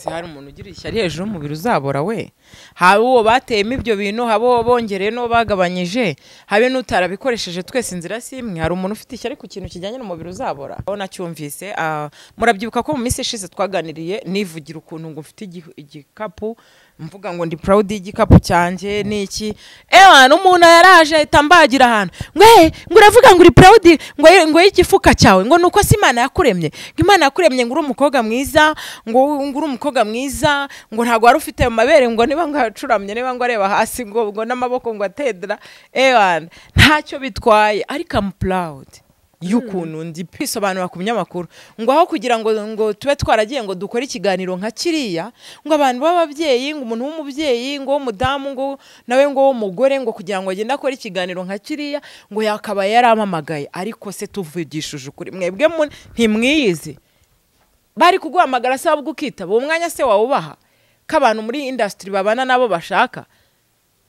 Si hari umuntu ugira ishyari hejuru y'umubiri uzabora we? Haba uwo bateyemo ibyo bintu, haba uwo bongereye n'uwo bagabanyije, habe n'utarabikoresheje, twese inzira si imwe. Hari umuntu ufite ishyari ku kintu kijyanye n'umubiri uzabora? Aho nacyumvise, murabyibuka ko mu minsi ishize twaganiriye nivugira ukuntu ngo mfite igikapu, mvuga ngo ndi proud y'igikapu cyanjye n'iki. Ewana, umuntu yaraje ahita ambagira ahantu ngo ngo uravuga ngo uri proud ngo y'igifuka cyawe, ngo nuko si Imana yakuremye, ngo Imana yakuremye ngo uri umukobwa mwiza, ngo uri umukobwa mwiza, ngo ntabwo wari ufite ayo mabere, ngo niba ngo acuramye, niba ngo areba hasi, ngo n'amaboko ngo atedera. Ewana, ntacyo bitwaye, ariko I'm proud y'ukuntu ndi. Kwisobanura ku binyamakuru ngo aho kugira ngo tube twaragiye ngo dukore ikiganiro nka kiriya, ngo abantu b'ababyeyi, ngo umuntu w'umubyeyi, ngo w'umudamu, ngo nawe ngo w'umugore, ngo kugira ngo agende akore ikiganiro nka kiriya, ngo yakabaye yarampamagaye. Ariko se tuvugishije ukuri, mwebwe ntimwiyizi? Bari kuguhamagara se wabwo ukitaba? Uwo mwanya se wawubaha ko abantu muri industry babana nabo bashaka?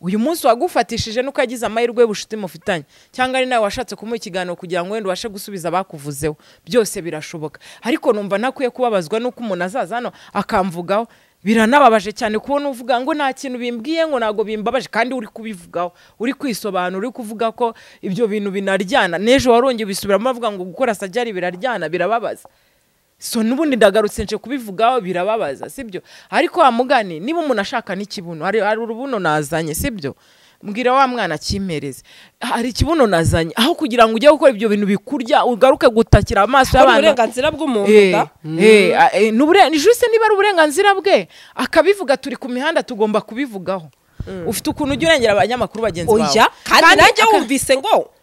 Uyu munsi wagufatishije nuko yagize amahirwe y'ubucuti mufitanye, cyangwa ari nawe washatse kumuha ikiganiro kugira ngo wenda ubashe gusubiza abakuvuzeho, byose birashoboka. Ariko numva ntakwiye kubabazwa nuko umuntu azaza hano akamvugaho. Biranababaje cyane kubona uvuga ngo nta kintu bimbwiye, ngo ntabwo bimbabaje, kandi uri kubivugaho, uri kwisobanura, uri kuvuga ko ibyo bintu binaryana. N'ejo warongeye ubisubiramo avuga ngo gukora sajari biraryana, birababaza. So n'ubundi ndagarutse nje kubivugaho, birababaza, sibyo? Ariko wa mugani, niba umuntu ashaka n'ikibuno, hari urubuno nazanye, sibyo? Mbwira wa mwana akimpereze, hari ikibuno nazanye, aho kugira ngo ujye gukora ibyo bintu bikurya ugaruke gutakira amaso y'abantu. Uburenganzira bw'umuntu da. Ni juste niba ari uburenganzira bwe akabivuga, turi ku mihanda tugomba kubivugaho. Ufite ukuntu ujya urengera abanyamakuru bagenzi bawe. Oya, kandi nanjye wumvise ngo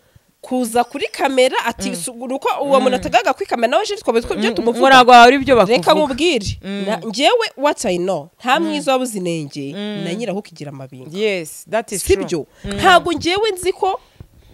kuza kuri kamera ati uko uwo muntu atagaga kuri kamera nawe je twabaye ibyo tumuvuga. Ngo hari ibyo Reka bakuvuga. nkubwire. Njyewe what I know, nta mwiza wabuze inenge na nyiraho kigira amabinga. Yes, that is true. Sibyo? Ntabwo njyewe nzi ko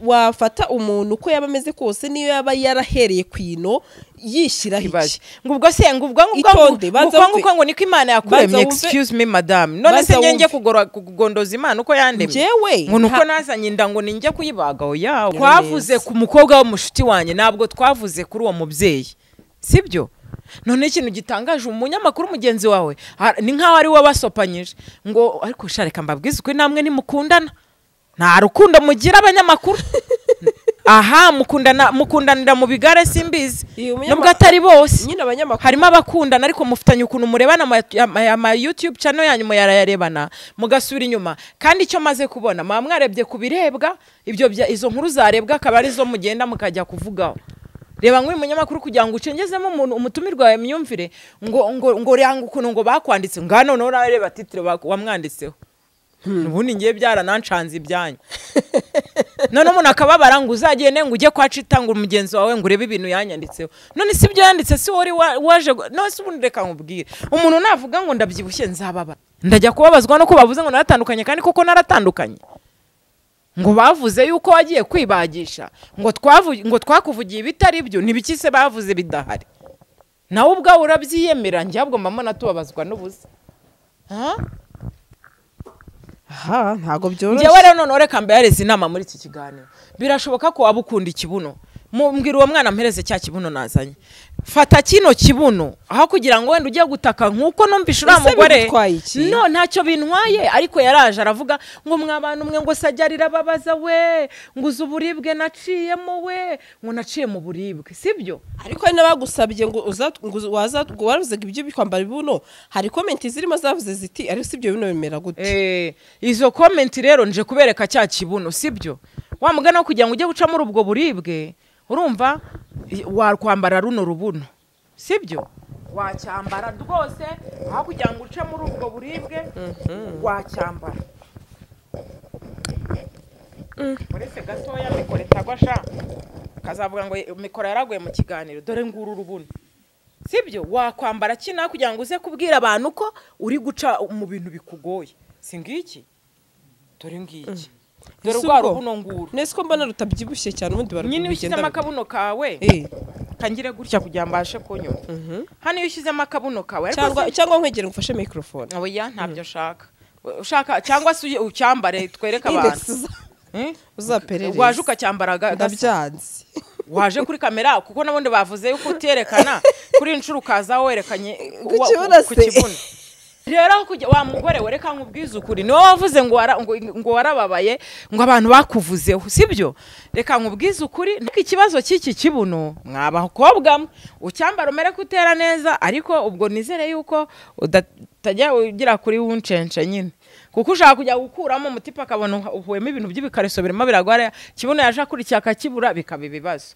wafata umuntu uko yaba ameze kose, niyo yaba yarahereye ku ino yishyiraho Ibaze. iki. Ngo ubwo se ngo ubwo ngo Itonde, ngo banza ngo wumve. ngo niko Imana yakuremye. Banza wumve. Excuse me, madame, none se Banza njye njye wumve. kugora kugondoza Imana uko yandemye? Njyewe Ngo nuko nazanye inda ngo ninjye kuyibaga? Oya, Neza. twavuze ku mukobwa w'umushuti wanjye, ntabwo twavuze kuri uwo mubyeyi, sibyo? None ikintu gitangaje, umunyamakuru mugenzi wawe ni nkaho ari we wabasopanyije ngo. Ariko sha, reka mbabwize ukuri, namwe nimukundana, nta rukundo mugira abanyamakuru. Aha mukundana, mukundanira mu bigare, simbizi. Iyo Nubwo atari bose, nyine abanyamakuru harimo abakundana, ariko mufitanye ukuntu murebana ama YouTube channel yanyu muyarayarebana mugasubira inyuma. Kandi icyo maze kubona, muba mwarebye ku birebwa, ibyo izo nkuru zarebwa akaba arizo mugenda mukajya kuvugaho. Reba nk'uyu munyamakuru, kugira ngo ucengezemo umuntu umutumirwa wawe imyumvire, ngo ranga ukuntu ngo bakwanditse ngano, noneho urareba titre wamwanditseho. Ubundi ngiye byaranancanze ibyanyu. None umuntu akababara ngo uzagende ngo ujye kwa Cita, ngo mugenzi wawe, ngo urebe ibintu yanyanditseho. None si ibyo yanditse, si wari waje none se ubundi reka nkubwire, umuntu navuga ngo ndabyibushye nzababara? Ndajya kubabazwa nuko bavuze ngo naratandukanye, kandi koko naratandukanye? Ngo bavuze yuko wagiye kwibagisha, ngo twakuvugiye ibitari byo. Ntibiki se bavuze bidahari? Nawe ubwawe urabyiyemera. Njye ahubwo mbamo tubabazwa n'ubusa. Ha? Aha ntabwo byoroshye. Njyewe rero noneho reka mbahereze inama muri iki kiganiro. Birashoboka ko waba ukunda ikibuno. Mbwira uwo mwana mpereze cya kibuno nazanye. Fata kino kibuno aho kugira ngo wenda ujye gutaka nk'uko numvishe uriya Ese mugore. Bigutwaye iki? No, ntacyo bintwaye, ariko yaraje aravuga ngo mwa bantu mwe, ngo sajya rirababaza we, ngo uzi uburibwe naciyemo we, ngo naciye mu buribwe, sibyo? Ariko hari n'abagusabye ngo uza ngo waza ngo waruzaga ibyo kwambara ibibuno. Hari comment zirimo zavuze ziti: "Ariko si ibyo bino bimera gute?" Izo comment rero nje kubereka cya kibuno, sibyo? Wa mugana wo kugira ngo ujye guca muri ubwo buribwe, urumva wakwambara runo rubuno, sibyo? Wacyambara rwose aho kugira ngo uce muri ubwo buribwe, wacyambara. Uretse gatoya mikoro itagwa sha, kazavuga ngo mikoro yaraguye mu kiganiro. Dore nguru urubuno, sibyo? Wakwambara kino kugira ngo uze kubwira abantu ko uri guca mu bintu bikugoye. Si ngiki? Dore ngiki, dore Ese rwa ubwo? rubuno nguru. Nese ko mbona rutabyibushye cyane, ubundi Nyine iyo ushyizemo barugenda? akabuno kawe, kangire gutya kugira ngo mbashe kunyumva hano, iyo ushyizemo akabuno kawe ariko Cyangwa cyangwa nkwegere ngufashe microphone. Oya, ntabyo ushaka, ushaka cyangwa se ucyambare twereke abantu. Index Eh? Uzaperereze. Waje ukacyambara gasa. Ndabyanze. Waje kuri kamera, kuko n'abundi bavuze yuko uterekana, kuri inshuro ukaza werekanye Ku kibuno ku se. kibuno. Rero kujya wa mugore we, reka nkubwize ukuri, niwe wavuze ngo ngo warababaye ngo abantu bakuvuzeho, sibyo? Reka nkubwize ukuri, ikibazo cy'iki kibuno mwabakobwa ucyambara umere kutera neza, ariko ubwo nizere yuko udatajya ugira kuri wuncence nyine, kuko ushaka kujya gukuramo umutipa akabona uhuwemo ibintu by'ibikariso birimo biragwara, kibuno yaje akurikiye akakibura bikaba ibibazo.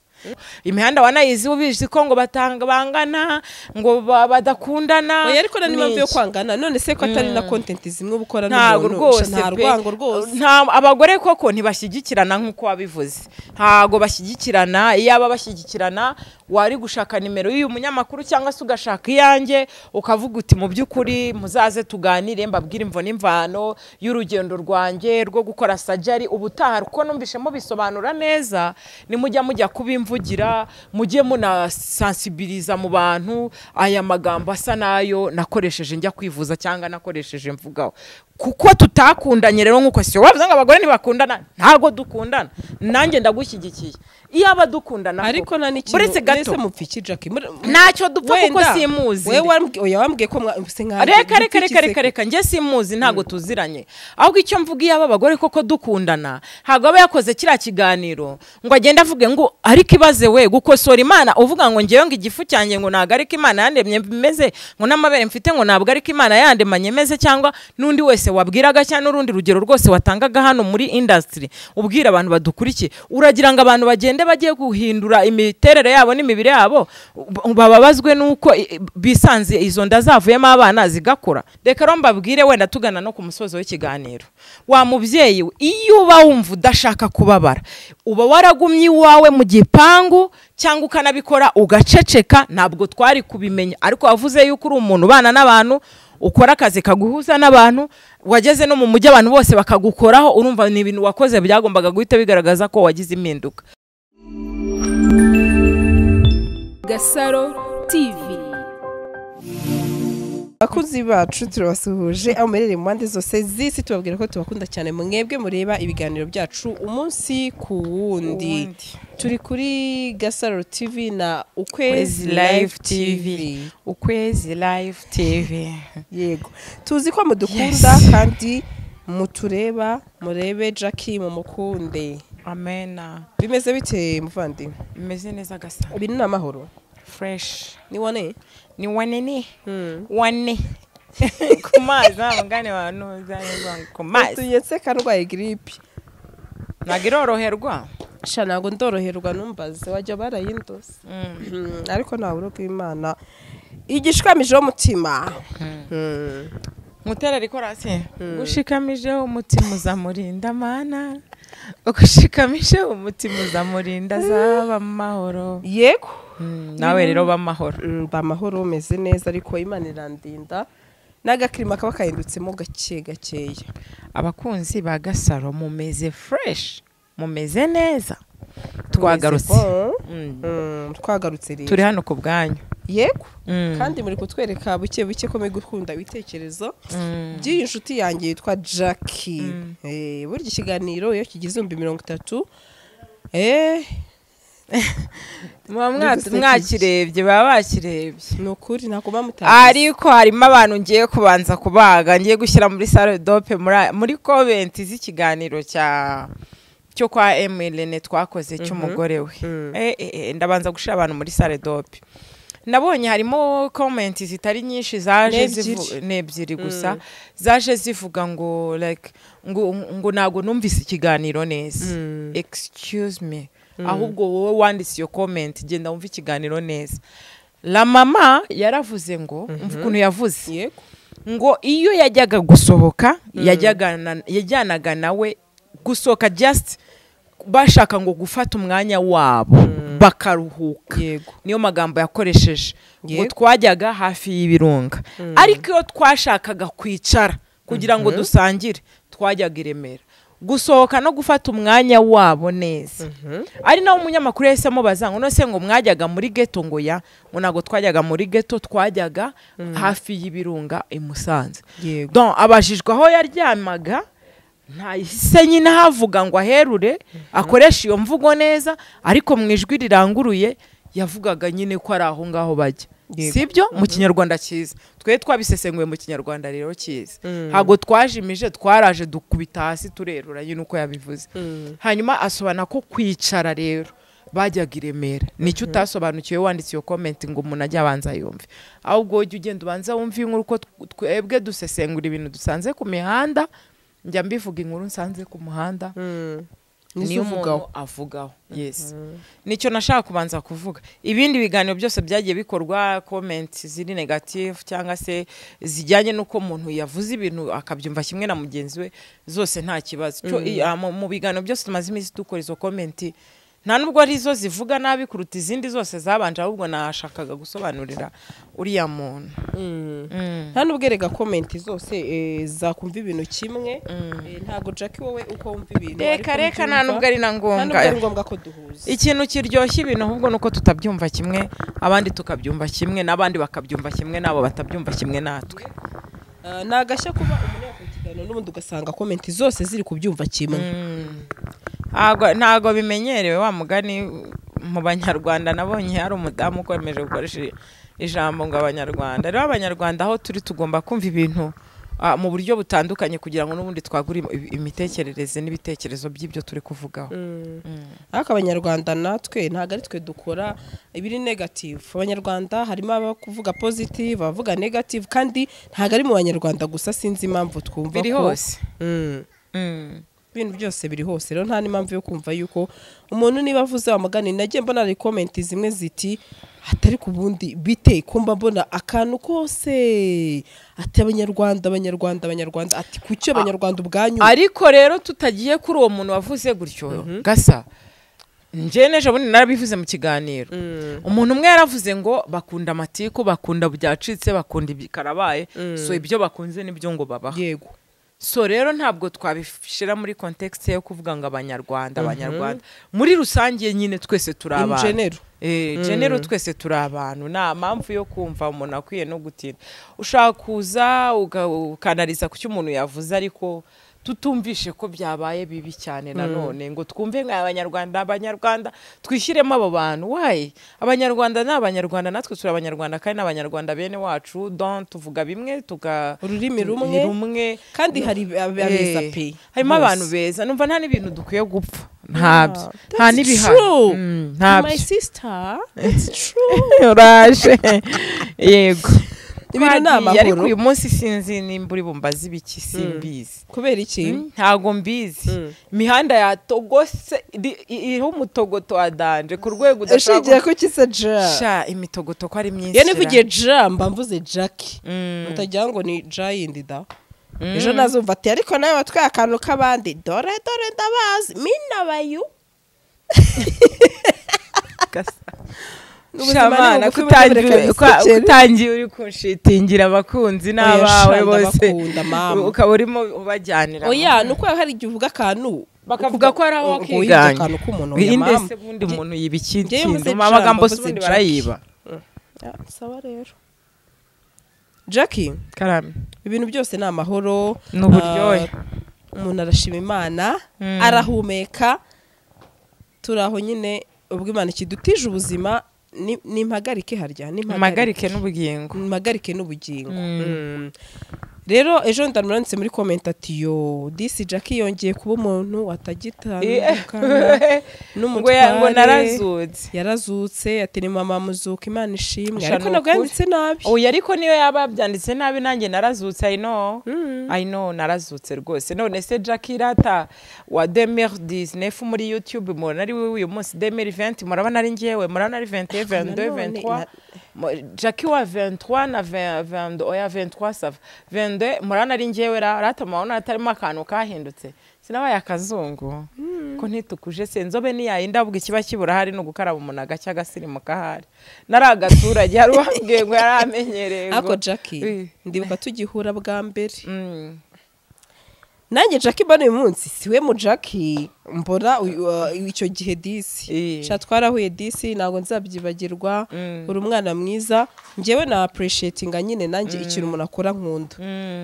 Imihanda wanayizi ubizi ko ngo batanga bangana ngo badakundana. Oya, ariko nani mpamvu yo kwangana none se ko atari na content zimwe ubukora n'umuntu, nta rwango rwose. Nta abagore koko ntibashyigikirana nkuko wabivuze, ntago bashyigikirana. Iyo aba bashyigikirana wari gushaka nimero y'uyu munyamakuru cyangwa se ugashaka iyanjye ukavuga uti mu by'ukuri muzaze tuganire mbabwire imvo n'imvano y'urugendo rwanjye rwo gukora sajari ubutaha, kuko numvishemo bisobanura neza. Nimujya mujya kubimvugira mujye munasensibiliza mu bantu aya magambo asa nayo nakoresheje njya kwivuza cyangwa nakoresheje mvugaho, kuko tutakundanye. Rero nkuko si wavuze ngo abagore ntibakundana, ntago dukundana, nanjye ndagushyigikiye. Iyo aba dukundana ariko nta n'ikintu gato mupfiki Jackie ntacyo dupfa kuko simuzi. Wewe wambwiye ko reka reka reka reka reka njye simuzi, ntago tuziranye. Ahubwo icyo mvuga, iyo aba bagore koko dukundana ntago aba yakoze kiriya kiganiro ngo agende avuge ngo ariko ibaze we gukosora Imana uvuga ngo ngewe ngo igifu cyanjye ngo ntago ariko Imana yandemye meze, ngo n'amabere mfite ngo ntabwo ariko Imana yandemanye meze, cyangwa n'undi wese wabwiraga cyangwa n'urundi rugero rwose watangaga hano muri industry ubwira abantu badukurikiye, uragira ngo abantu bagende bagiye guhindura imiterere yabo n'imibiri yabo bababazwe nuko bisanze izo nda zavuyemo abana zigakura. Reka rero mbabwire wenda tugana no ku musozo w'ikiganiro, wa mubyeyi iyo uba wumva udashaka kubabara uba waragumye iwawe mu gipangu cyangwa ukanabikora ugaceceka, ntabwo twari kubimenya. Ariko wavuze yuko uri umuntu ubana n'abantu, ukora akazi kaguhuza n'abantu, wageze no mu mujyi abantu bose bakagukoraho, urumva ni ibintu wakoze byagombaga guhita bigaragaza ko wagize impinduka. Gasaro TV. Abakunzi bacu turabasuhuje aho muherereye mu mpande zose z'isi, tubabwira ko tubakunda cyane mwebwe mureba ibiganiro byacu umunsi ku wundi. Turi kuri Gasaro TV na Ukwezi Live TV. Ukwezi Live TV. Yego, tuzi ko mudukunda kandi mutureba, murebe Jackie mumukunde. Amena. Bimeze bite muvandi? Bimeze neza Gasaro. Ibintu ni amahoro. Fresh. Ni wane? Ni wane ni? Wane. Kumazi mugane wa nuza kumazi. Tuyetse karwaye gripe. Nagiroroherwa. Sha nago ndoroherwa numbaze wajya barayindose. Ariko nta buro kw'Imana. Igishikamijeho umutima. Mutera rikorasi. Gushikamijeho umutima uzamurinda mana. Ugushikamishe umutima uzamurinda zaba amahoro. Yego. Nawe rero bamahoro. Bamahoro umeze neza ariko Imana irandinda. N'agakirima kaba kahindutsemo gake gakeya. Abakunzi ba Gasaro mumeze fresh, mumeze neza. Twagarutse. Twagarutse rero. Turi hano ku bwanyu. Yego. Kandi muri kutwereka buke buke ko mugukunda ibitekerezo by'iyi nshuti yanjye yitwa Jackie. Burya ikiganiro iyo kigize 30,000 mwakirebye baba bakirebye ni ukuri ntabwo bamutazi. Ariko harimo abantu ngiye kubanza kubaga, ngiye gushyira muri salle dope muri comment z'ikiganiro cyo kwa Emeline twakoze cy'umugore we. Ndabanza gushyira abantu muri salle dope. Nabonye harimo comment zitari nyinshi zaje n'ebyiri gusa zaje zivuga ngo like ngo ntago numvise ikiganiro neza. Excuse me. Ahubwo wowe wanditse iyo comment genda wumve ikiganiro neza. La mama yaravuze ngo umva ukuntu yavuze ngo iyo yajyaga gusohoka yajyanaga nawe gusohoka just bashaka ngo gufata umwanya wabo bakaruhuka. Niyo magambo yakoresheje ngo twajyaga hafi y'ibirunga, ariko iyo twashakaga kwicara kugira ngo dusangire twajyaga i Remera. Gusohoka no gufata umwanya wabo neza. Ari naho umunyamakuru yahise amubaza ngo none ngo mwajyaga muri ghetto, ngo ya ngo ntago twajyaga muri ghetto, twajyaga hafi y'ibirunga i Musanze. Donc abajijwe aho yaryamaga ntahise nyine havuga ngo aherure akoresha iyo mvugo neza, ariko mu ijwi riranguruye yavugaga nyine ko ari aho ngaho bajya. Sibyo mu Kinyarwanda cyiza. Twe twabisesenguye mu Kinyarwanda rero cyiza. Ntago twajimije, twaraje dukubita hasi turerura nyine uko yabivuze. Hanyuma asobanura ko kwicara rero bajyaga i Remera. Nicyo utasobanukiwe wanditse iyo comment ngo umuntu ajye abanza yumve. Ahubwo ujye ugenda ubanza wumve inkuru, uko twebwe dusesengura ibintu dusanze ku mihanda. Njya mbivuga inkuru nsanze ku muhanda niyo umuntu avugaho. Yes, nicyo nashaka kubanza kuvuga. Ibindi biganiro byose byagiye bikorwa, comments ziri negative cyangwa se zijyanye n'uko umuntu yavuze ibintu akabyumva kimwe na mugenzi we, zose nta kibazo. Mu biganiro byose tumaze iminsi dukora, izo comment nta nubwo ari zo zivuga nabi kuruta izindi zose zabanje, ahubwo nashakaga gusobanurira uriya muntu. Nta nubwo erega comment zose zakumva ibintu kimwe. Ntago Jackie wowe uko wumva ibintu, reka reka, nta nubwo ari na ngombwa, nta nubwo ari ngombwa ko duhuza. Ikintu kiryoshye ibintu ahubwo nuko tutabyumva kimwe, abandi tukabyumva kimwe, n'abandi bakabyumva kimwe, nabo batabyumva kimwe natwe. Nagashya kuba umuntu yakora ikiganiro n'ubundi ugasanga comment zose ziri kubyumva kimwe. Ntago bimenyerewe wa mugani mu Banyarwanda. Nabonye hari umudamu ukomeje gukoresha ijambo ngo Abanyarwanda. Rero Abanyarwanda aho turi tugomba kumva ibintu mu buryo butandukanye kugira ngo n'ubundi twagure imitekerereze n'ibitekerezo by'ibyo turi kuvugaho. Ariko Abanyarwanda natwe ntago ari twe dukora ibiri negative. Abanyarwanda harimo abakuvuga positive, abavuga negative, kandi ntago ari mu Banyarwanda gusa, sinzi impamvu twumva ko biri hose. Ibintu byose biri hose. Rero nta n'impamvu yo kumva yuko umuntu niba avuze amagani. Nagiye mbona ari comment zimwe ziti atari ku bundi bite kumba mbona akantu kose ati Abanyarwanda Abanyarwanda Abanyarwanda, ati kuki Abanyarwanda ubwanyu. Ariko rero tutagiye kuri uwo muntu wavuze gutyo gasa, nje nejo bundi narabivuze mu kiganiro. Umuntu umwe yaravuze ngo bakunda amatiku, bakunda byacitse, bakunda ibikarabaye, so ibyo bakunze nibyo ngo babaha. Yego. So rero ntabwo twabishira muri context yo kuvuga ngo Abanyarwanda Abanyarwanda muri rusange, nyine twese turi abantu. General twese turi abantu, nta mpamvu yo kumva umuntu akwiye no gutinda. Ushaka kuza ukanariza ku cyo umuntu yavuze, ariko tutumvishe ko byabaye bibi cyane nanone ngo twumve nka Abanyarwanda Abanyarwanda twishyiremo abo bantu. Why? Abanyarwanda ni Abanyarwanda, natwe turi Abanyarwanda, kandi n'Abanyarwanda bene wacu, don tuvuga bimwe, tuga ururimi rumwe, kandi hari abeza pe, harimo abantu beza. Numva nta n'ibintu dukwiye gupfa, ntabyo, nta n'ibihano, ntabyo. My sister, it's true. Uraje. Yego. Ibintu ni amahoro. Ariko uyu munsi sinzi nimba uri bumbaze ibiki, simbizi. Kubera iki? Ntago mbizi. Imihanda yatogose, iriho umutogoto wa danje ku rwego udashaka. Ushingiye ku kise ja? Sha, imitogoto ko ari myinshi. Iyo nivugiye ja mba mvuze Jackie. Mutagira ngo ni ja yindi da. Ejo nazumva ati ariko nawe watwaye akantu k'abandi, dore dore ndabazi minabayu. Gasa. Shamana kutangiye uri kunshitingira abakunzi n'abawe bose, ukaba urimo ubajyanira. Oya, nuko hari igihe uvuga akantu bakavuga ko ari aho wakiganye akantu k'umuntu. Oya mama, inde se bundi umuntu yiba ikindi kintu, amagambo se ubundi barayiba. Sawa rero Jackie, karame, ibintu byose ni amahoro n'uburyohe. Umuntu arashima Imana, arahumeka, turaho nyine ubwo Imana ikidutije ubuzima. Nimpagarike harya, nimpagarike n'ubugingo, nimpagarike n'ubugingo. Rero ejo ndamuranitse muri comment ati yo disi Jackie yongeye kuba umuntu watagitandukana n'umutware, ngo narazutse, yarazutse, ati ni mama muzuka, Imana ishimwe. Ariko nabwo yanditse nabi. Oya, ariko niyo yaba yabyanditse nabi, nanjye narazutse. I know, I know, narazutse rwose. None se Jackie rata wa 2019 muri YouTube mubona ari we uyu munsi 2020? Murabona ari njyewe? Murabona ari 21, 22, 23? Jackie wa 23 na 22, oya 23 ça va, 22, murabona ari njyewe rata? Murabona atarimo akantu kahindutse? Sinabaye akazungu ko ntitukuje se nzobe niyayinda, ahubwo ikiba kibura hari no gukaraba umuntu agacya agasirimuka ahari. Nari agaturage, hari uwambwiye ngo yaramenyereye. Ariko Jackie, ndibuka tugihura bwa mbere, nanjye Jackie mbona uyu munsi siwe mu Jackie mbona icyo gihe disi. Sha twarahuye disi, ntabwo nzabyibagirwa, uri umwana mwiza. Njyewe na appreciatinga nyine nanjye ikintu umuntu akora nkunda.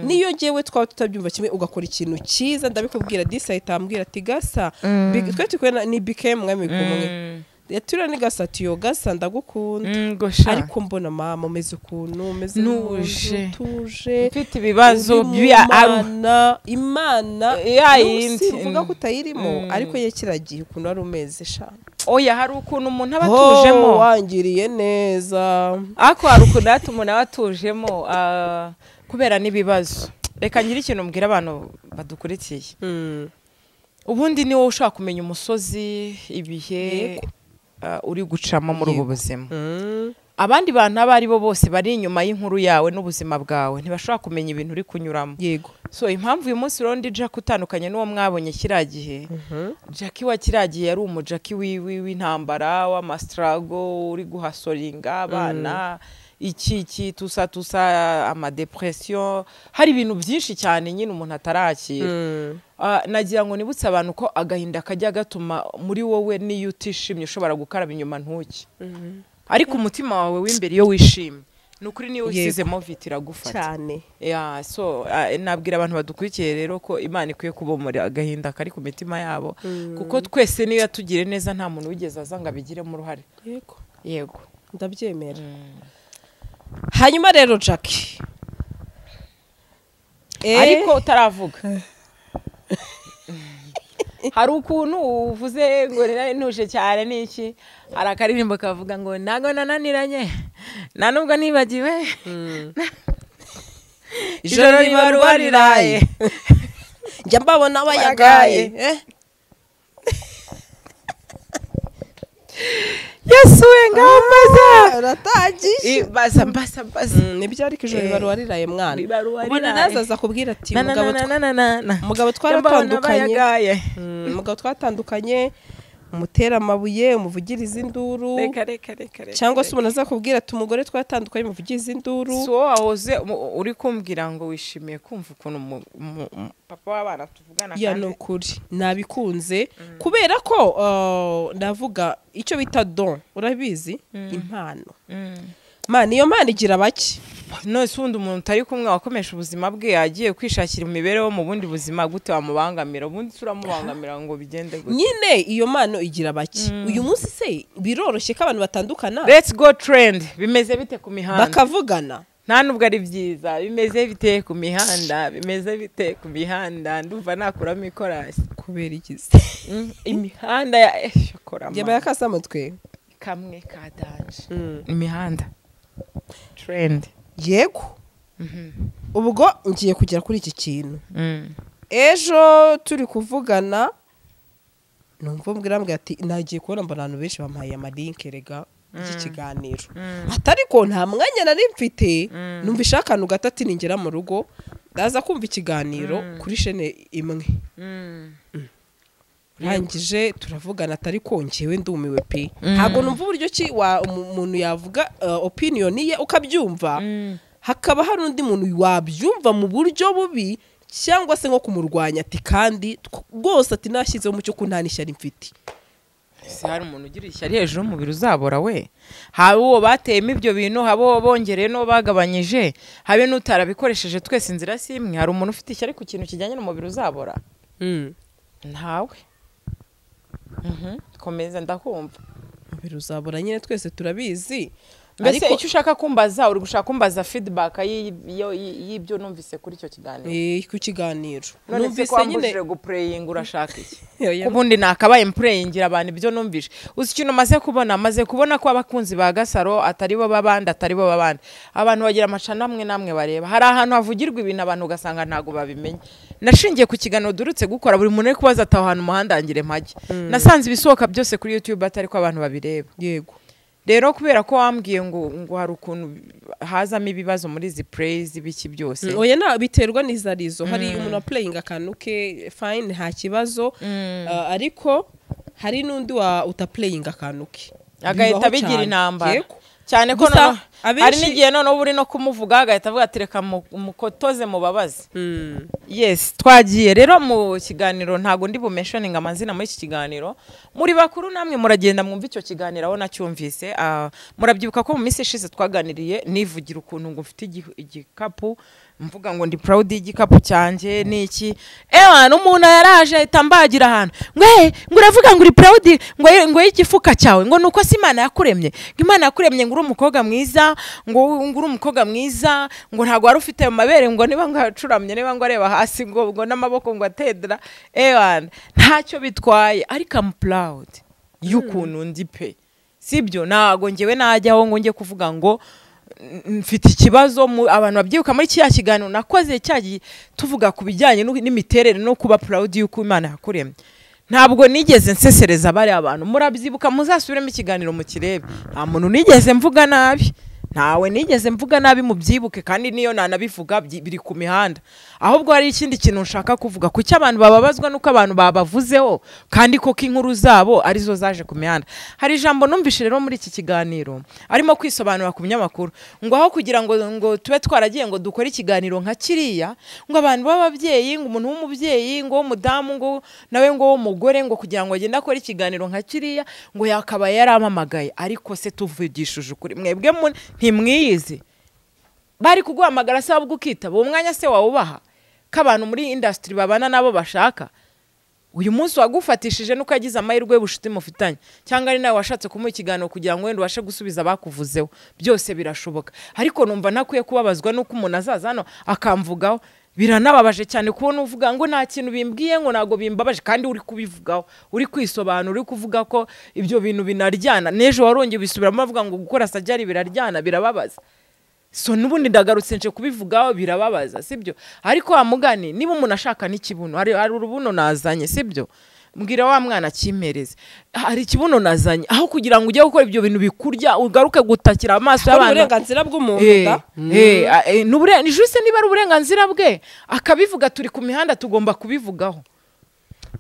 Niyo njyewe twaba tutabyumva kimwe, ugakora ikintu cyiza ndabikubwira, disi ahita ambwira ati gasa twe turi ni BK mwami kumwe. Yatura ni Gasati yo Gasa ndagukunda. Ariko mbona mama umeze ukuntu umeze nuje utuje mfite ibibazo bya Imana yindi mvuga ko utayirimo ariko ye kiragiye ukuntu ari umeze sha. Oya hari ukuntu umuntu aba atujemo wangiriye neza ariko hari ukuntu ati umuntu aba atujemo kubera n'ibibazo. Reka ngire ikintu mbwira abantu badukurikiye. Ubundi ni wowe ushaka kumenya umusozi ibihe uri gucamo muri ubu buzima. Abandi bantu abo ari bo bose bari inyuma y'inkuru yawe n'ubuzima bwawe ntibashobora kumenya ibintu uri kunyuramo. Yego. So impamvu uyu munsi rero ndi Jack utandukanye n'uwo mwabonye kiriya gihe, Jack wa kiriya gihe yari umujaki w'intambara w'amastrago uri guhasoringa abana iki tusa amadepression, hari ibintu byinshi cyane nyine umuntu atarakira. Nagira ngo nibutse abantu ko agahinda kajya gatuma muri wowe niyo utishimye ushobora gukaraba inyuma ntuki. Ariko umutima wawe w'imbere iyo wishimye nukuri niyo usizemo vita iragufata cyane. Yeah, so nabwira abantu badukurikiye rero ko Imana ikwiye kubomora agahinda kari ku mitima yabo, kuko twese niyo yatugire neza nta muntu wigeze aza ngo abigiremo uruhare. Yego. Yego. Ndabyemera. Hanyuma rero Jackie ariko utaravuga hari ukuntu uvuze ngo nari ntuje cyane niki, hari akaririmbo kavuga ngo nago nananiranye nta nubwo nibagiwe ijoro riba riraye njya mbabona bayagaye. Yesu we ngaho mbaza uratangije baza mbasa nibyo ariko ijoro riba riraye mwana ubona nazaza kubwira ati mugabo twaratandukanye, mugabo twatandukanye, umutera amabuye umuvugiriza induru. Reka cyangwa se umuntu azakubwira ati umugore twatandukanye umuvugiriza induru. So wahoze uri kumbwira ngo wishimiye kumva ukuntu papa w'abana tuvugana kandi ya nukuri nabikunze kubera ko ndavuga icyo bita don urabizi impano. Man iyo mpano igira bake. None se undi umuntu utari kumwe wakomesha ubuzima bwe yagiye kwishakira imibereho mu bundi buzima gute wamubangamira? Ubundi turamubangamira ngo bigende gute? Nyine iyo mpano igira bake. Uyu munsi se biroroshye ko abantu batandukana. Let's go trend bimeze bite ku mihanda bakavugana nta nubwo ari byiza bimeze bite ku mihanda bimeze bite ku mihanda ndumva nakuramo ikorasi kubera ikize imihanda ya shokora yabaye akasamutwe kamwe ka danje imihanda trend. Yego. Ubwo ngiye kugera kuri iki kintu. Ejo turi kuvugana numva mbwira ati nagiye kubona mbona abantu benshi bampaye amalink rega iki kiganiro. Atari ko nta mwanya nari mfite numva ishakanu gatatu ningera mu rugo ndaza kumva ikiganiro kuri chaîne imwe. Rangije turavugana atari kongewe ndumiwe pe. Ntago numva uburyo ki umuntu yavuga opinion ye ukabyumva hakaba hari undi muntu wabyumva mu buryo bubi cyangwa se nko kumurwanya ati kandi rwose ati nashyizeho umucyo ko nta n'ishyari mfite. Se hari umuntu ugira ishyari hejuru y'umubiri uzabora we, habe uwo bateyemo ibyo bintu, habe uwo bongereye n'uwo bagabanyije, habe n'utarabikoresheje, twese inzira si imwe. Hari umuntu ufite ishyari ku kintu kijyanye n'umubiri uzabora? Ntawe. Komeza ndakumva. Umubiri uzabora nyine twese turabizi. Mbese icyo ushaka kumbaza uri gushaka kumbaza feedback y'ibyo numvise kuri icyo kiganiro. Ku kiganiro. Numvise nyine guplaying urashaka iki? Ubundi nakabaye mplayingira abantu ibyo numvise. Uzi ikintu maze kubona, maze kubona ko abakunzi ba Gasaro atari bo babandi, atari bo babandi. Abantu bagira amacana amwe namwe bareba. Hari ahantu havugirwa ibintu abantu ugasanga ntago babimenye. Nashingiye ku kiganiro durutse gukora buri muntu ari kubaza ataho hantu muhandangire mpajye. Nasanze ibisohoka byose kuri YouTube atari ko abantu babireba. Yego. Rero kubera ko wambwiye ngo hari ukuntu hazamo ibibazo muri izi praise ibiki byose. Oya na biterwa n'izarizo. Hari umuntu wa playing akantu ke fine nta kibazo, ariko hari n'undi wa uta playing akantu ke agahita bigira intambara cyane ko Hari n'igihe noneho uri no kumuvuga agahita avuga ati reka mukotoze mubabaze. Yes, twagiye rero mu kiganiro, ntago ndi bumentioning amazina muri iki kiganiro. Muri bakuru namwe muragenda mwumva icyo kiganiro aho nacyumvise. Murabyibuka ko mu minsi ishize twaganiriye nivugira ukuntu ngo mfite igikapu, mvuga ngo ndi proud y'igikapu cyanjye niki. Ewa umuntu yaraje ahita ambagira ahantu ngo ngo uravuga ngo uri proud ngo y'igifuka cyawe, ngo nuko si Imana yakuremye, ngo Imana yakuremye ngo uri umukobwa mwiza, ngo uri umukobwa mwiza, ngo ntago wari ufite ayo mabere, ngo niba ngo acuramye, niba ngo areba hasi, ngo n'amaboko ngo atedera. Ewa ntacyo bitwaye, ariko I'm proud y'ukuntu ndi pe. Sibyo, ntago ngewe najyaho ngo njye kuvuga ngo mfite ikibazo. Abantu babyibuka muri kiriya kiganiro nakoze cyagiye tuvuga ku bijyanye n'imiterere no kuba proud y'uko Imana yakuremye. Ntabwo nigeze nsesereza bari abantu, murabyibuka, muzasubiremo ikiganiro mukirebe. Nta muntu nigeze mvuga nabi, ntawe nigeze mvuga nabi, mubyibuke. Kandi niyo nanabivuga biri ku mihanda. Ahubwo hari ikindi kintu nshaka kuvuga, kuki abantu bababazwa nuko abantu babavuzeho kandi koko inkuru zabo arizo zaje ku mihanda. Hari ijambo numvise rero muri iki kiganiro arimo kwisobanura ku binyamakuru, ngo aho kugira ngo tube twaragiye ngo dukore ikiganiro nka kiriya, ngo abantu b'ababyeyi, ngo umuntu w'umubyeyi, ngo w'umudamu, ngo nawe ngo w'umugore, ngo kugira ngo agende akore ikiganiro nka kiriya ngo yakabaye yaramamagaye. Ariko se tuvugishije ukuri, mwebwe ntimwiyizi, bari kuguhamagara se wabwo ukitaba uwo mwanya se wawubaha ko abantu muri industry babana nabo bashaka. Uyu munsi wagufatishije nuko yagize amahirwe y'ubucuti mufitanye, cyangwa ari nawe washatse kumuha ikiganiro kugira ngo wenda ubashe gusubiza abakuvuzeho, byose birashoboka. Ariko numva ntakwiye kubabazwa nuko umuntu azaza hano akamvugaho. Biranababaje cyane kubona uvuga ngo nta kintu bimbwiye, ngo ntago bimbabaje, kandi uri kubivugaho, uri kwisobanura, uri kuvuga ko ibyo bintu binaryana. N'ejo warongeye ubisubiramo avuga ngo gukora sajari biraryana, birababaza. So nubundi ndagarutse nje kubivugaho, birababaza, sibyo? Ariko wa mugani, niba umuntu ashaka n'ikibuno, hari urubuno nazanye, sibyo? Mbwira wa mwana kimpereze, hari ikibuno nazanye, aho kugira ngo ujye gukora ibyo bintu bikurya ugaruke gutakira amaso y'abantu. Uburenganzira bw'umuntu da ni juste niba ari uburenganzira bwe akabivuga, turi ku mihanda tugomba kubivugaho.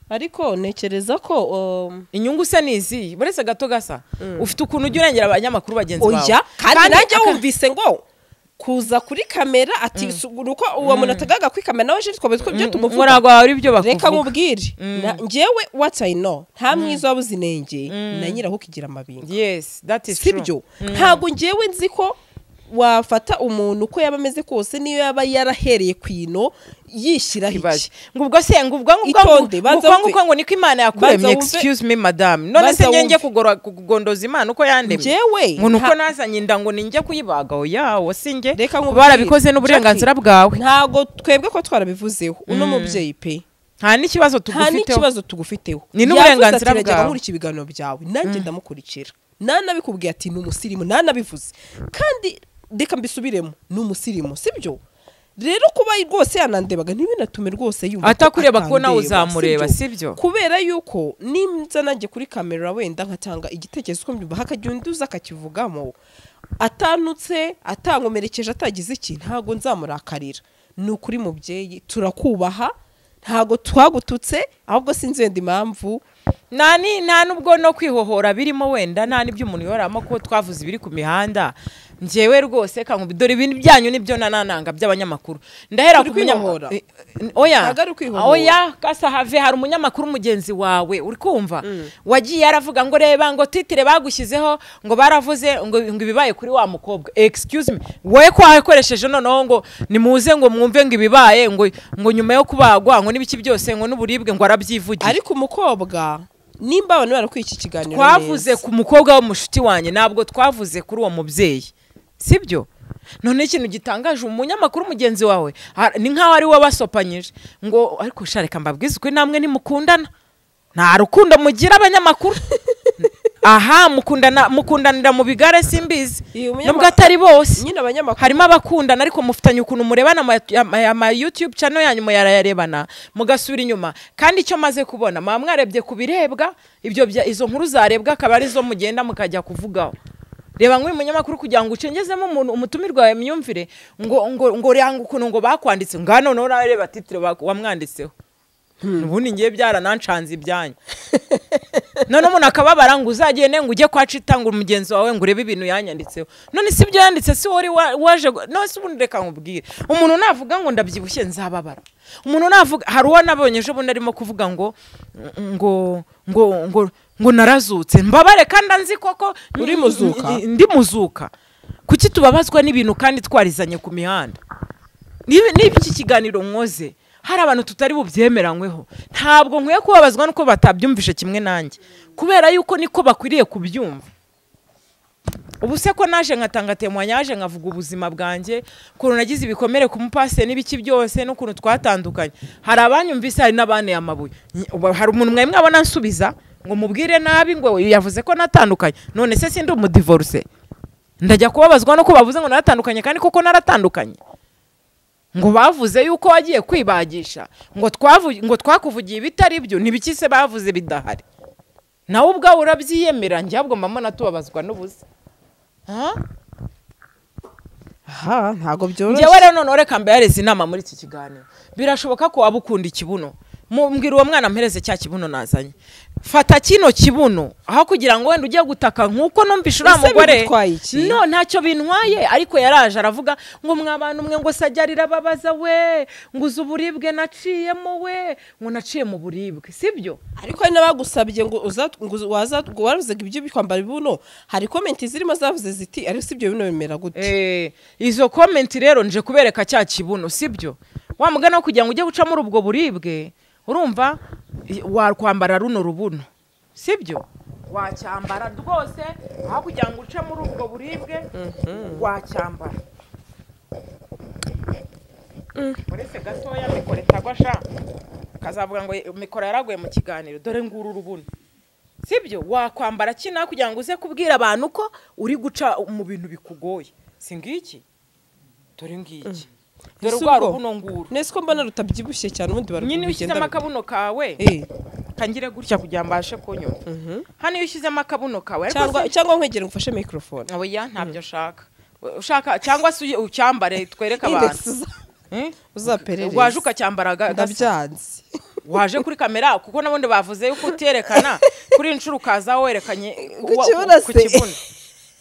Ariko ntekereza ko inyungu se nizi buretse gato gasa ufite ukuntu ujya urengera abanyamakuru bagenzi bawe. Oya, kandi nanjye wumvise ngo kuza kuri kamera ati uko uwo muntu atagaga kuri kamera nawe je twabe twibyo tumuvuga murago ari byo bakuvuga. Reka nkubwire, njewe what I know, nta mwiza wabuze inenge na nyiraho kigira amabinga. Yes, that is true. Sibyo, ntago njewe nzi ko wafata umuntu uko yaba ameze kose, niyo yaba yarahereye kwino yishyiraho iki, ngo ubwo se ngo ubwo ngo ngo niko Imana yakuremye. Excuse me madame, none se ngiye kugondoza Imana uko yandemye? Ngo nuko nazanye inda ngo ninjye kuyibaga? Oya, wo sinjye barabikoze n'uburenganzira bwawe. Ntago twebwe ko twarabivuzeho uno mubyeyi pe, nta n'ikibazo tugufiteho, nta n'ikibazo tugufiteho, ni n'uburenganzira bwawe. Nkurikira ibiganiro byawe nanjye ndamukurikira, nanabikubwiye ati ni umusirimu, nanabivuze kandi reka mbisubiremo, ni umusirimu, sibyo? Rero kuba rwose yanandebaga ntibinatume rwose yumva atakureba ko nawe uzamureba, sibyo? Kubera yuko nimza nanjye kuri kamera wenda nkatanga igitekerezo ko mbyumva, hakajya undi uza akakivugamo atanutse, atankomerekeje, atagize iki, ntago nzamurakarira. Ni ukuri mubyeyi, turakubaha, ntago twagututse, ahubwo sinzi wenda impamvu nani nta nubwo no kwihohora birimo, wenda nta n'ibyo umuntu yoramo ko twavuze ibiri ku mihanda. Njyewe rwose kangu dore ibintu byanyu nibyo nanananga by'abanyamakuru. Ndahera ku munyamakuru. Oya, oya kasa have, hari umunyamakuru mugenzi wawe uri kumva wagiye aravuga ngo reba ngo titire bagushyizeho ngo baravuze ngo ibibaye kuri wa mukobwa. Excuse me, wowe ko wakoresheje noneho ngo nimuze ngo mwumve ngo ibibaye ngo nyuma yo kubagwa ngo n'ibiki byose ngo n'uburibwe ngo arabyivugira. Ariko umukobwa nimba abantu barakwiye iki kiganiro, twavuze ku mukobwa w'umushuti wanjye, ntabwo twavuze kuri uwo mubyeyi, sibyo? None ikintu gitangaje, umunyamakuru mugenzi wawe ni nkaho ari we basopanyije ngo ariko shareka mbabwize ukuri, namwe ntimukundana, nta rukundo mugira abanyamakuru. Aha mukundanira mu bigare simbizi, nubwo atari bose, harimo abakundana ariko mufitanye ukuntu murebana ama YouTube channel yanyu muyarayarebana mugasubira inyuma. Kandi icyo maze kubona, mwa mwarebye kubirebwa ibyo izo nkuru zarebwa akaba arizo mugenda mukajya kuvugaho. Reba nk'uyu munyamakuru kugira ngo ucengezemo umuntu umutumirwa wawe myumvire ngo ngo ngo ranga ukuntu ngo bakwanditse, ngano none urareba titre wamwanditseho. Ubundi ngiye byaranancanze ibyanyu. None umuntu akababara ngo uzagende ngo ujye kwa Cita ngo umugenzi wawe ngo urebe ibintu yanyanditseho. None si ibyo yanditse si wari waje, none se ubundi reka nkubwire, umuntu navuga ngo ndabyibushye nzababara. Umuntu navuga, hari uwo nabonye ejo bundi arimo kuvuga ngo ngo ngo ngo ngo narazutse, mbabare kandi anzi koko uri muzuka, ndi muzuka. Kuki tubabazwa n'ibintu kandi twarizanye ku mihanda? Niba iki kiganiro nkoze hari abantu tutari bubyemeranyweho, ntabwo nkwiye kubabazwa nuko batabyumvishe kimwe nanjye, kubera yuko niko bakwiriye kubyumva. Ubu se ko naje nkatanga témoignage nkavuga ubuzima bwanjye, ukuntu nagize ibikomere ku mupase n'ibiki byose n'ukuntu twatandukanye, hari abanyumvise hari n'abanteye amabuye. Hari umuntu mwe mwabona nsubiza ngo mubwire nabi ngo yavuze ko natandukanye, none se sindi umudivorce, ndajya kubabazwa nuko bavuze ngo naratandukanye kandi koko naratandukanye? Ngo bavuze yuko wagiye kwibagisha, ngo twakuvugiye ibitari byo, ntibiki se bavuze bidahari? Nawe ubwawe urabyiyemera. Njye ahubwo mama natubabazwa n'ubusa. Ha, ntago byoroshye. Njyewe rero none reka mbahereze inama muri iki kiganiro. Birashoboka ko waba ukunda ikibuno, mumbwira uwo mwana mpereze cya kibuno nazanye. Fata kino kibuno aho kugira ngo wenda ujye gutaka nkuko numvishe uriya Ese mugore. bigutwaye iki? No, ntacyo bintwaye, ariko yaraje aravuga ngo mwa bantu mwe ngo sajya rirababaza we, ngo uzi uburibwe naciyemo we, ngo naciye mu buribwe, sibyo? Ariko hari n'abagusabye ngo uza ngo waza ngo waruzaga ibyo kwambara ibibuno, hari comment zirimo zavuze ziti ariko si ibyo bino bimera gute? Izo comment rero nje kubereka cya kibuno, sibyo? Wa mugana wo kugira ngo ujye guca muri ubwo buribwe, urumva wakwambara runo rubuno, sibyo? Wacyambara rwose aho kugira ngo uce muri ubwo buribwe, wacyambara. Uretse gatoya mikoro itagwa sha, kazavuga ngo mikoro yaraguye mu kiganiro. Dore nguru urubuno, sibyo? Wakwambara kina kugira ngo uze kubwira abantu ko uri guca mu bintu bikugoye. Si ngiki? Dore ngiki, dore Ese rwa ubwo? rubuno nguru. Nese ko mbona rutabyibushye cyane, ubundi Nyine iyo ushyizemo barugenda akabuno kawe, kangire gutya kugira ngo mbashe kunyumva hano, iyo ushyizemo akabuno kawe ariko Cyangwa cyangwa nkwegere ngufashe microphone. Oya, ntabyo nshaka. Ushaka cyangwa se ucyambare twereke abantu. Index Eh? uzaperereze. Waje ukacyambara gasa. Ndabyanze. Waje kuri kamera, kuko n'ubundi bavuze yuko uterekana kuri inshuro ukaza werekanye Ku kibuno ku se. kibuno.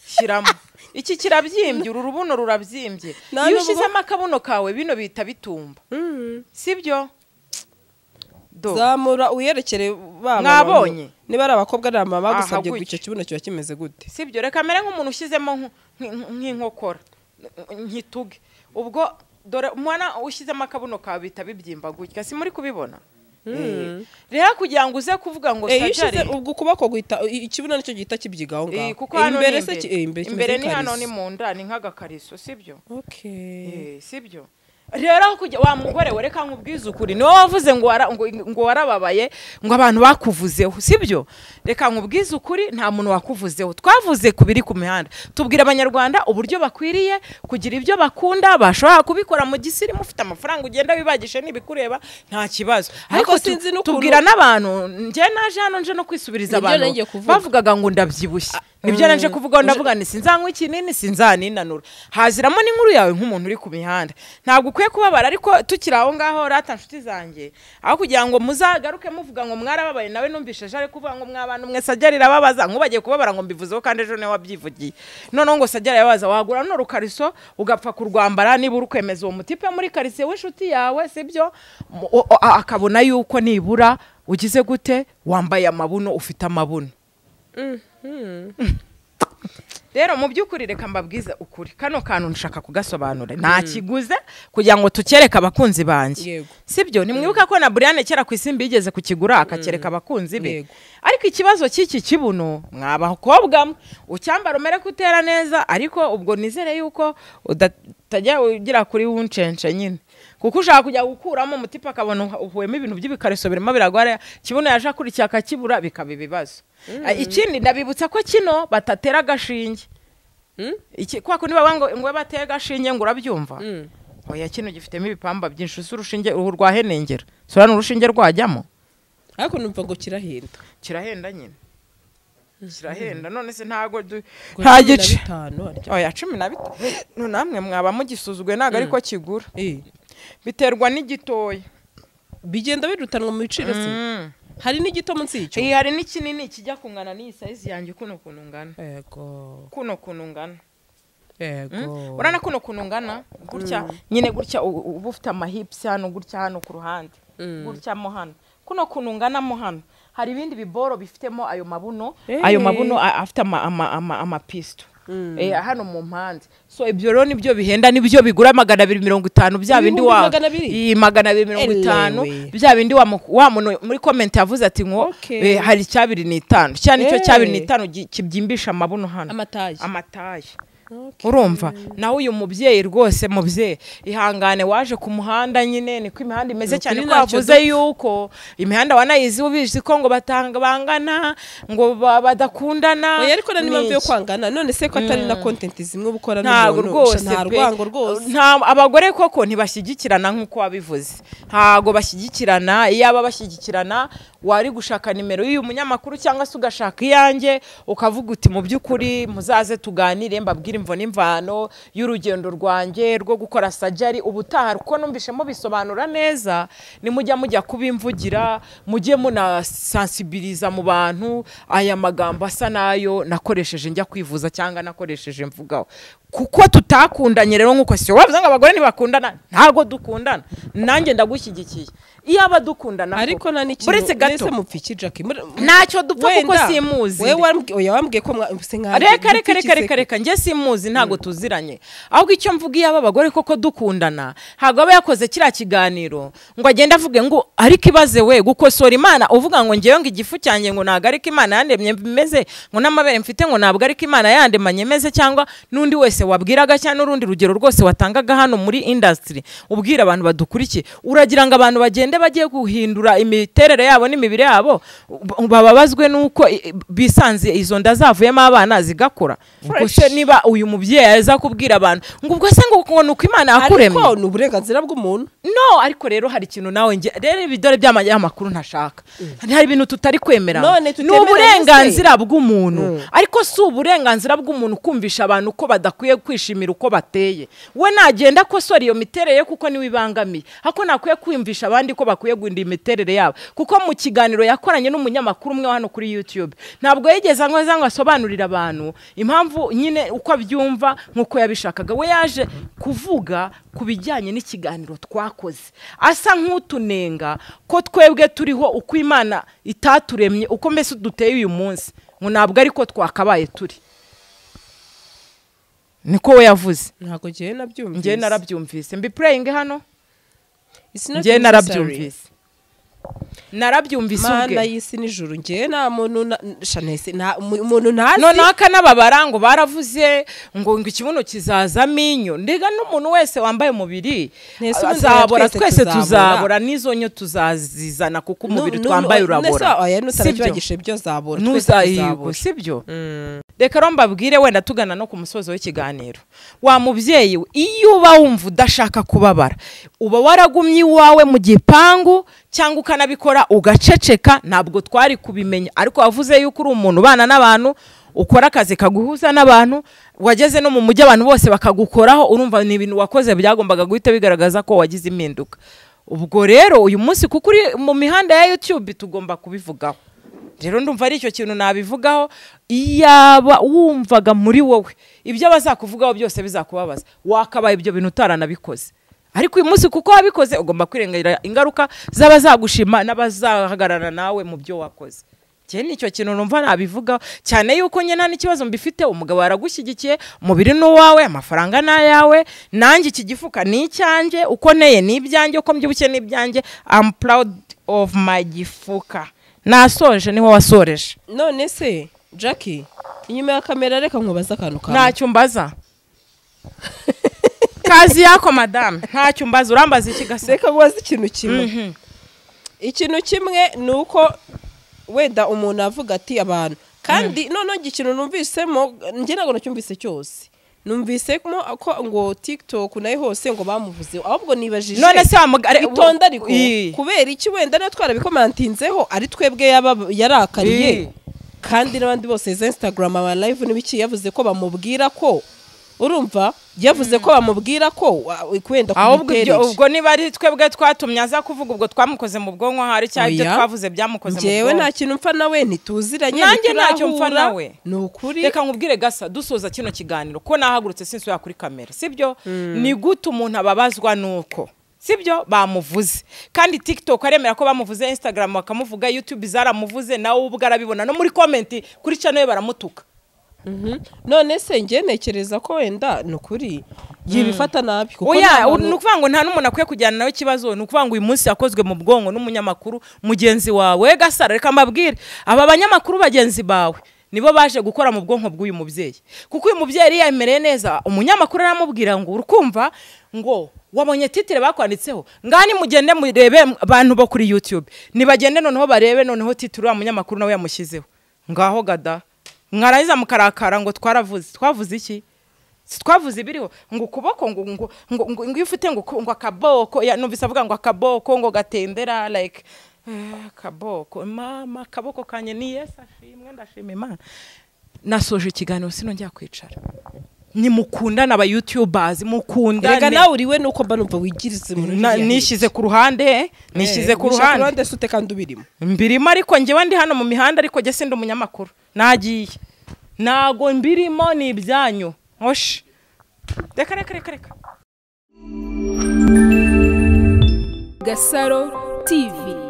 Shyiramo iki, kirabyimbye, uru rubuno rurabyimbye. Nta Iyo nubwo- ushyizemo akabuno kawe bino bihita bitumba, sibyo? Do. Zamura uyerekere ba Mwabonye? Niba ari abakobwa, ari amama Aha, bagusabye ngo gutya. icyo kibuno kiba kimeze gute? Sibyo? Reka mere nk'umuntu ushyizemo nk'inkokora nkituge. Ubwo dore umwana, ushyizemo akabuno kawe bihita bibyimba gutya, si muri kubibona? Rero kugira ngo uze kuvuga ngo Iyo ushyize sajari ubwo ukuboko guhita ikibuno nicyo gihita kibyiga aho ngaho. Kuko hano imbere ni se imbere. Imbere kimeze Imbere ni hano, nk'ikariso. ni mu nda, ni nk'agakariso, sibyo? Okay. Sibyo? Rero aho kujya wa mugore we, reka nkubwize ukuri, niwe wavuze ngo ngo warababaye, ngo abantu bakuvuzeho, sibyo? Reka nkubwize ukuri, nta muntu wakuvuzeho. Twavuze ku biri ku mihanda, tubwira Abanyarwanda uburyo bakwiriye kugira ibyo bakunda, bashobora kubikora mu gisirimu. Ufite amafaranga ugenda wibagishe n'ibikureba, nta kibazo. Ariko Ariko sinzi n'ukuntu- tubwira n'abantu, njye naje hano nje no kwisubiriza Nibyo abantu ngiye kuvuga. bavugaga ngo ndabyibushye. Nibyo naje kuvuga, ndavuga nti sinzanywa ikinini, sinzaninanura. Haziramo n'inkuru yawe nk'umuntu uri ku mihanda, ntabwo ukwiye kubabara. Ariko tukiri aho ngaho rata, nshuti zanjye, aho kugira ngo muzagaruke muvuga ngo mwarababaye, nawe numvishe ejo ari kuvuga ngo mwabana umwe sajya rirababaza, nk'ubagiye kubabara ngo mbivuzeho kandi ejo niwe wabyivugiye. Noneho ngo sajya rirababaza, wagura runo rukariso ugapfa kurwambara, niba uri kwemeza uwo mutipe muri karitsiye w'inshuti yawe, sibyo? Akabona yuko nibura ugize gute, wambaye amabuno, ufite amabuno. Rero mu by'ukuri reka mbabwize ukuri, kano kantu nshaka kugasobanura, nta kiguze kugira ngo tukereke abakunzi banjye. Yego. Sibyo? Nimwibuka ko na Brian kera ku Isimbi yigeze kukigura akakereka abakunzi be. Yego. Ariko ikibazo cy'iki kibuno, mwabakobwa mwe, ucyambara umere kutera neza, ariko ubwo nizere yuko udatajya ugira kuri wuncence nyine, kuko ushaka kujya gukuramo umutipe akabona uhuyemo ibintu by'ibikariso birimo biragwara kibuno, yaje akurikiye akakibura, bikaba ibibazo. Ikindi ndabibutsa ko kino batatera agashinge. Iki kwa kundi baba ngo bateye agashinge ngo urabyumva. Oya, kino gifitemo ibipamba byinshi, si urushinge uruhu rwahenengera, sura ni urushinge rwajyamo. Ariko numva ngo kirahenda. Kirahenda nyine, kirahenda. None se ntago Ngo nta 15 gice harya. Oya, 15 namwe mwaba mugisuzuguye, ntabwo ariko kigura. Eh, Biterwa n'igitoya. Bigenda birutanwa mu biciro se? Hari n'igito munsi y'icyo. Hari n'ikinini kijya kungana n'iyi size yanjye kuno kuntu ngana. Yego. Kuno kuntu ngana. Yego. Urana kuno kuntu ngana gutya nyine gutya uba ufite amahips hano gutya hano ku ruhande. Gutya mo hano. Kuno kuntu ngana mo hano. Hari ibindi biboro bifitemo ayo mabuno, ayo mabuno afite ama pisto. Hano mu mpande. So ibyo rero nibyo bihenda, nibyo bigura 250 bya bindi wa 250 bya bindi wa muntu muri comment yavuze ati ngo hari 2.5 cyane icyo 2.5 kibyimbisha amabuno hano amataye. Urumva nawe uyu mubyeyi rwose mubyeyi ihangane waje ku muhanda nyine niko imihanda imeze cyane ko wavuze yuko imihanda wanayizi ubizi ko ngo batanga bangana ngo badakundana. Oya ariko nani mpamvu yo kwangana none se ko atari na content zimwe ubukora n'umuntu nta rwango rwose. Nta abagore koko ntibashyigikirana nkuko wabivuze, ntago bashyigikirana. Iyo aba bashyigikirana wari gushaka nimero y'uyu munyamakuru cyangwa se ugashaka iyanjye ukavuga uti mu by'ukuri muzaze tuganire mbabwire imvo n'imvano y'urugendo rwanjye rwo gukora sajari ubutaha, kuko numvishemo bisobanura neza. Nimujya mujya kubimvugira mujye munasensibiliza mu bantu aya magambo asa nayo nakoresheje njya kwivuza cyangwa nakoresheje mvugaho, kuko tutakundanye rero nkuko si wavuze ngo abagore ntibakundana. Ntago dukundana, nanjye ndagushyigikiye iyo aba dukundana ariko nta n'ikintu nese mupfiki Jackie ntacyo dupfa kuko simuzi. Wewe wambwiye ko reka reka reka reka njye simuzi ntago tuziranye, ahubwo icyo mvuga iyo aba abagore koko dukundana ntago aba yakoze kiriya kiganiro ngo agende avuge ngo ariko ibaze we gukosora Imana uvuga ngo ngewe ngo igifu cyanjye ngo ntago ariko Imana yandemye meze, ngo n'amabere mfite ngo ntabwo ariko Imana yandemanye meze, cyangwa n'undi wese wabwiraga cyangwa n'urundi rugero rwose watangaga hano muri industry ubwira abantu badukurikiye, uragira ngo abantu bagende bagiye guhindura imiterere yabo n'imibiri yabo bababazwe nuko bisanze izo nda zavuyemo abana zigakura. Ubwo se niba uyu mubyeyi aza kubwira abantu ngo ubwo se ngo nuko Imana yakuremye, ariko ni uburenganzira bw'umuntu. No ariko rero hari ikintu nawe nge rero ibidore by'amakuru ntashaka, hari ibintu tutari kwemera. Ni uburenganzira bw'umuntu, ariko si uburenganzira bw'umuntu kumvisha abantu ko badakwiye kwishimira uko bateye. We nagenda kosora iyo miterere kuko niwe ibangamiye, hako nakwiye kwimvisha abandi ko bakwiye guhinda imiterere yabo, kuko mu kiganiro yakoranye n'umunyamakuru umwe hano kuri YouTube ntabwo yigeze ngo asobanurire abantu impamvu nyine uko abyumva nkuko yabishakaga. We yaje kuvuga ku bijyanye n'ikiganiro twakoze asa nk'utunenga ko twebwe turiho uko Imana itaturemye, uko mbese duteye uyu munsi ngo ntabwo ariko twakabaye turi. Niko we yavuze. Ntago ngiye nabyumvise. Ngiye narabyumvise. Mbi praying hano. Ngiye narabyumvise. Narabyumvise ubwe. Mana y'isi n'ijuru ngiye nta muntu shanese nta umuntu ntazi. None akanababara ngo baravuze ngo ngo ikibuno kizazamo inyo. Ndega n'umuntu wese wambaye umubiri azabora, twese tuzabora n'izo nyo tuzazizana kuko umubiri twambaye urabora. Oya nutarakibagishe byo zabora twese tuzabora. Sibyo? Reka rero mbabwire wenda tugana no ku musozo w'ikiganiro. Wa mubyeyi iyo uba wumva udashaka kubabara uba waragumye iwawe mu gipangu cyangwa ukanabikora ugaceceka, ntabwo twari kubimenya. Ariko wavuze yuko uri umuntu ubana n'abantu, ukora akazi kaguhuza n'abantu, wageze no mu mujyi abantu bose bakagukoraho, urumva ni ibintu wakoze byagombaga guhita bigaragaza ko wagize impinduka. Ubwo rero uyu munsi kuko uri mu mihanda ya YouTube tugomba kubivugaho. Rero ndumva ari icyo kintu nabivugaho. Iyaba wumvaga muri wowe ibyo bazakuvugaho byose bizakubabaza, wakabaye ibyo bintu utaranabikoze. Ariko uyu munsi kuko wabikoze ugomba kwirengera ingaruka z'abazagushima n'abazahagarara nawe mu byo wakoze. Cyane nicyo kintu numva nabivuga cyane yuko nye nta n'ikibazo mbifite. Umugabo yaragushyigikiye, umubiri ni uwawe, amafaranga ni ayawe, nanjye iki gifuka ni icyanjye, uko neye ni ibyanjye, uko mbyibushye ni ibyanjye. I'm proud of my gifuka. Nasoje niho wasoreje. None se Jackie inyuma ya kamera reka nkubaza akantu kamwe. Ntacyo mbaza. Kazi yako madame, ntacyo mbaza. Urambaza iki gase? Reka nkubaze ikintu kimwe. Ikintu kimwe nuko wenda umuntu avuga ati abantu kandi none ikintu numvisemo njye ntabwo nacyumvise cyose. Numvisemo ko ngo TikTok nayo hose ngo bamuvuze, ahubwo nibajije none se itonda ariko kubera iki wenda na twarabikomantinzeho ari twebwe yarakariye kandi n'abandi bose za Instagram aba live n'ibiki yavuze ko bamubwira ko Urumva yavuze ko bamubwira ko wenda ahubwo ubwo niba ari twebwe twatumye aza kuvuga, ubwo twamukoze mu bwonko, hari cyangwa ibyo twavuze byamukoze mu bwonko. Njyewe nta kintu mpfa nawe, ntituziranye, nanjye ntacyo mpfa nawe. Ni ukuri. Reka nkubwire Gasa, dusoza kino kiganiro ko nahagurutse sinsubira kuri kamera, sibyo? Ni gute umuntu ababazwa nuko sibyo bamuvuze, kandi TikTok aremera ko bamuvuze, Instagram bakamuvuga, YouTube zaramuvuze, nawe ubwo arabibona no muri comment kuri channel baramutuka. None se njye ntekereza ko wenda ni ukuri yibifata nabi, kuko ni ukuvuga ngo nta n'umuntu akwiye kujyana nawe ikibazo. Ni ukuvuga ngo uyu munsi yakozwe mu bwonko n'umunyamakuru mugenzi wawe Gasara. Reka mbabwire, aba banyamakuru bagenzi bawe nibo baje gukora mu bwonko bw'uyu mubyeyi, kuko uyu mubyeyi yari yemereye neza, umunyamakuru aramubwira ngo urukumva ngo wabonye titire bakwanditseho, ngani mugende murebe abantu bo kuri YouTube nibagende noneho barebe noneho titire uriya munyamakuru nawe yamushyizeho, ngaho gada mwarangiza mukarakara ngo twaravuze. Twavuze iki? Twavuze ibiriho ngo ukuboko ngo ngo ngo ngo iyo ufite ngo ngo akaboko, numvise avuga ngo akaboko ngo gatendera like akaboko, mama akaboko kanye ni Yesu ashimwe, ndashima Imana. Nasoje ikiganiro sinongera kwicara. Nimukundana aba YouTubers, mukundane. Rega nawe uriwe nuko mba numva wigirize mu nishyize ku ruhande, nishyize ku ruhande. Ruhande sute kandi ubirimo. Mbirimo, ariko njyewe ndi hano mu mihanda, ariko jye sindi umunyamakuru. Nagiye. Nago mbirimo ni ibyanyu. Hoshi. Reka reka reka reka. Gasaro TV.